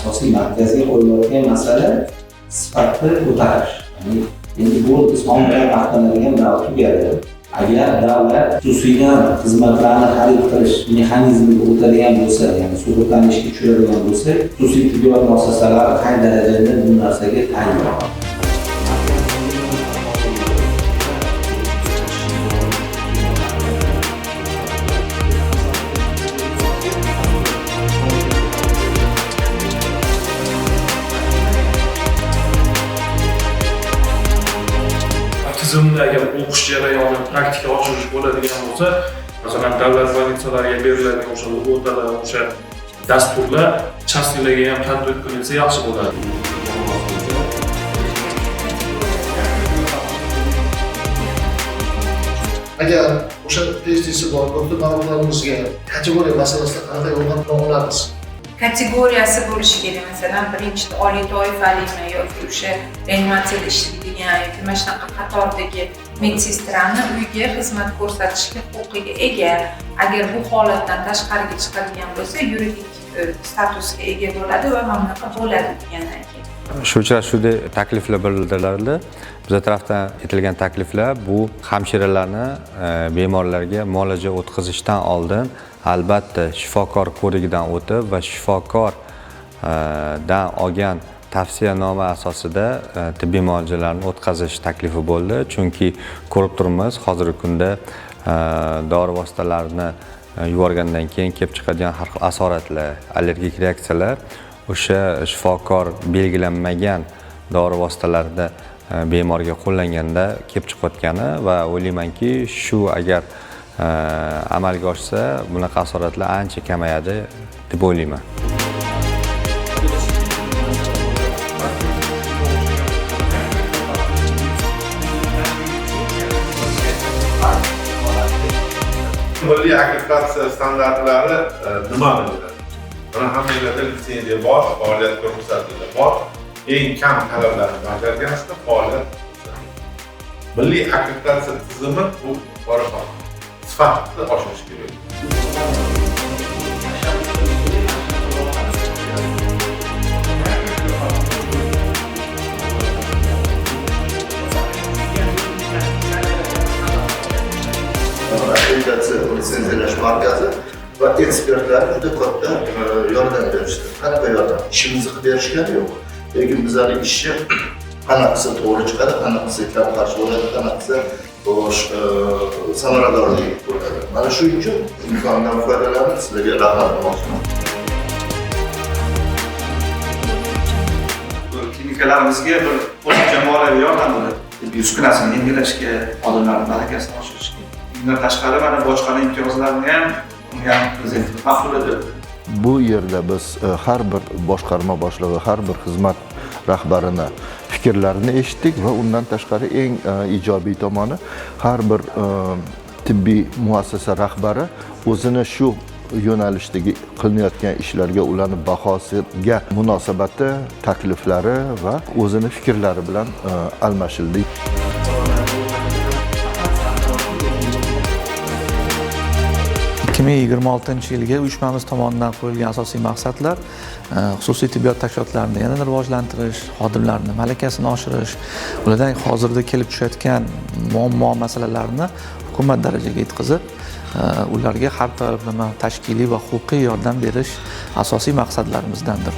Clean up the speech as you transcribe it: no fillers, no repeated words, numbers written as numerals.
Asosiy markazga qo'yilayotgan masala sifatni ko'tarish. Ya'ni endi bu son bilan maqtanadigan davr tugadi. Agar davlat xususiydan xizmatlarni xarid qilish mexanizmiga o'tadigan bo'lsa, ya'ni sug'urtani ishga tushiradigan bo'lsa, xususiy tibbiyot muassasalari qay darajada bu narsaga tayyor? Tizimda agar o'qish jarayoni praktika oshirish bo'ladigan bo'lsa, masalan, davlat больницалariga beriladigan o'sha lug'otalar, o'sha dasturlar частныйlarga ham tatbiq qilinsa yaxshi bo'ladi. Agar o'sha PhD'si bor doktor ma'lumotlarimizga kategoriya masalasida qanaqa yordam olamiz? Kategoriyasi bo'lishi kerak. Masalan, birinchi oliy toifalimi yoki o'sha reanimatsiyada ishlaydigan yoki mana shunaqa qatordagi medsestrani uyga xizmat ko'rsatishga huquqiga ega. Agar bu holatdan tashqariga chiqadigan bo'lsa, yuridik statusga ega bo'ladi va mana bunaqa bo'ladi degandan keyin. Shu uchrashuvda takliflar bildirildi. Bizlar tarafdan etilgan takliflar bu hamshiralarni bemorlarga muolaja o'tkazishdan oldin albatta shifokor ko'rigidan o'tib va shifokordan olgan tavsiyanoma asosida tibbiy muolajalarni o'tkazish taklifi bo'ldi. Chunki ko'rib turibmiz, hozirgi kunda dori vositalarini yuborgandan keyin kelib chiqadigan har xil asoratlar, allergik reaksiyalar o'sha shifokor belgilanmagan dori vositalarida bemorga qo'llanganda kelib chiqayotgani va o'ylaymanki, shu agar amalga oshsa, bunaqa asoratlar ancha kamayadi deb o'ylayman. Milliy akkreditatsiya standartlari nima bildiradi? Mana hammanglarda litsenziya bor, faoliyatga ruxsatnoma bor. Eng kam talablarni bajargansizda faoliyat. Milliy akkreditatsiya tizimi bu sifatni oshirish kerak. Akkreditatsiya litsenziyalash markazi va ekspertlar juda katta yordam berishdi. Qanaqa yordam? Ishimizni qilib berishgani yo'q. Lekin bizlarning ishni qanaqasi to'g'ri chiqadi, qanaqasi kam xarj bo'ladi, qanaqasi samaradorlik bo'ladi. Mana shu uchun imkondan foydalanib sizlarga rahmat demoqchiman. Klinikalarimizga bir qo'shimcha moliyaviy yordam bo'ladi. Tibbiy uskunasini yengillashga, xodimlarning malakasini oshirishga. Bundan tashqari mana bojxona imtiyozlarini ham uni ham prezidentimiz ma'qulladi. Bu yerda biz har bir boshqarma boshlig'i, har bir xizmat rahbarini fikrlarini eshitdik va undan tashqari eng ijobiy tomoni har bir tibbiy muassasa rahbari o'zini shu yo'nalishdagi qilinayotgan ishlarga ularning bahosiga munosabati, takliflari va o'zini fikrlari bilan almashildi. 2026-yilga uyushmamiz tomonidan qo'yilgan asosiy maqsadlar xususiy tibbiyot tashkilotlarini yanada rivojlantirish, xodimlarni malakasini oshirish, ulardan hozirda kelib tushayotgan muammo masalalarni hukumat darajaga yetkazib, ularga har taraflama tashkiliy va huquqiy yordam berish asosiy maqsadlarimizdandir.